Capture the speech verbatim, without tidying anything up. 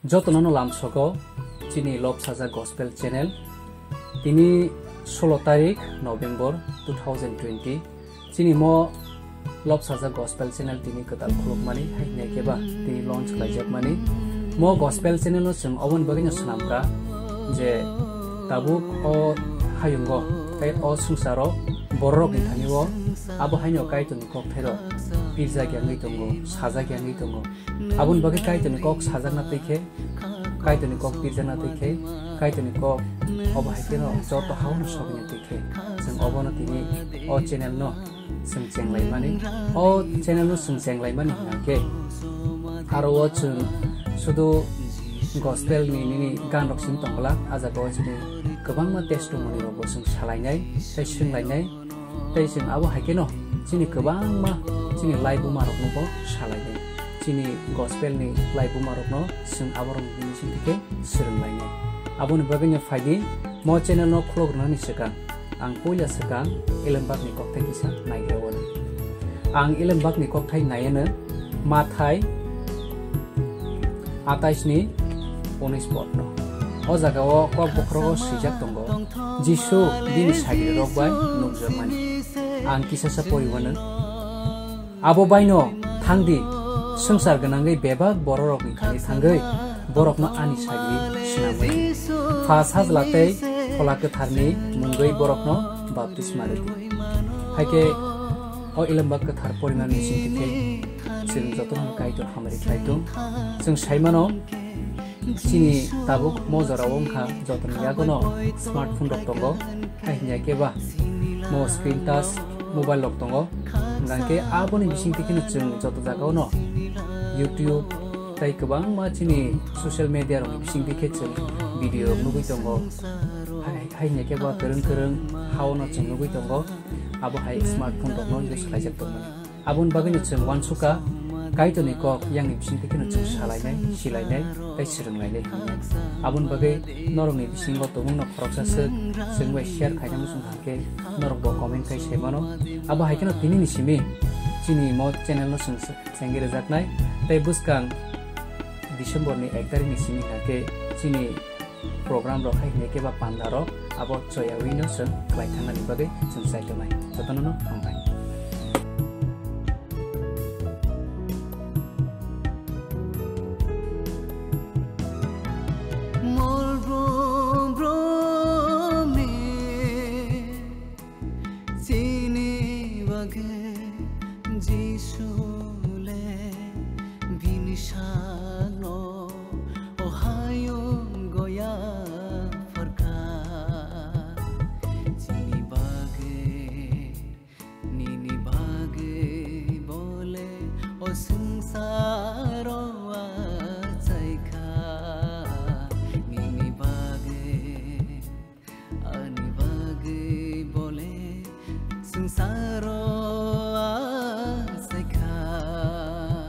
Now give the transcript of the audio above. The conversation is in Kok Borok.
Jotono no lamsogo chini Lobsaja Gospel Channel. Tini solo tarik November two thousand twenty. Chini mo Lobsaja Gospel Channel tini kwtal khulukmani, hai hwnwi khe ba tini launch khlaijakmani. Mo Gospel Channel no chwng oboni bagwi no swnamkha je tabuk o hayungo tei o swngcharo bororokni thani o abo haino Kaitorni kokthairok pirjak yangwi tongo, sajak yangwi tongo. Aboni bagwi Kaitorni kok sajakna twi khe, Kaitorni kok pirjakna twi khe, Kaitorni kok obo hai kheno joto haono sokna twi khe, chwng obono tini o channel no chwng chenglaimani. O channel no chwng chenglaimani hwnkhe aro o chwng sudu gospel ni nini gan rok simi tongla, a jaga o chini kwbangma testimony rok bo chwng salainai tei swnglainai. Tei chwng abo hai kheno chini kwbangma chini laibuma rokno bo salainai. Chini gospel ni laibuma rokno chwng aborok ni bising thike swrwnglainai. Aboni bagwi no phaidi mo channel no khulok rwnani swkang ang puila swkang Elembak ni kokthai kisa naigrao. Ang Elembak ni kokthai naiano Mathai atais ni unis podno. O jaga o kok bokhorogo swijak tongo, Jisu bini sagrirok bai nukjakmani. Ang kisasa poriwano, abo baino thangdi, swngchar gwnangwi bebak bororokni thani thangwi borokno ani sagri swnamwi. Pha Sajla tei Phola Kwtharni mungwi borokno baptisma rwdi. Hai khe o Elembak Kwthar porimani simi khe chwng jotono Kaitor hamari khlai tong. Chwng saimano, chini tabuk mo jorao wngkha jotoni yagono smartphone rok tongo, hai hwnwi khe ba mo screen touch mobile rok tongo. Hwnkhe aboni bising twi kheno chwng joto jagao no YouTube tei kwbangma chini social media rokni bising twi khe chwng video rok nugwi tongo. Hai, hai hwnwi khe ba kwrwng kwrwng hao no chwng nugwi tongo. Abo hai smartphone rok no use khlaijak tongmani. Aboni bagwi no chwng uansukha, Kaitorni kok yangni bising twi kheno chwng salainai, silainai, tei swrwnglainai hwnwi. Aboni bagwi norokni bisingo tongmungno khoroksa swk chwng bai share khaina muchung kha khe norok bo comment khai sai mano. Abo hai kheno tini ni simi chini mo channel no chwng chengwi rwjaknai, tei bwskang December ni ek tarik ni simi kha khe chini program rok hai hwnwi khe ba panda rok abo choyawi no chwng khlai thangnani bagwi chwng chai tongnai. Jotono no hambai. Mol brum brum ni chini bagwi Jisu le bini sakno o hayung goya pharkha. Chini bagwi, nini bagwi bole o swngsaro achaikha. Nini bagwi, ani bagwi bole swngsaro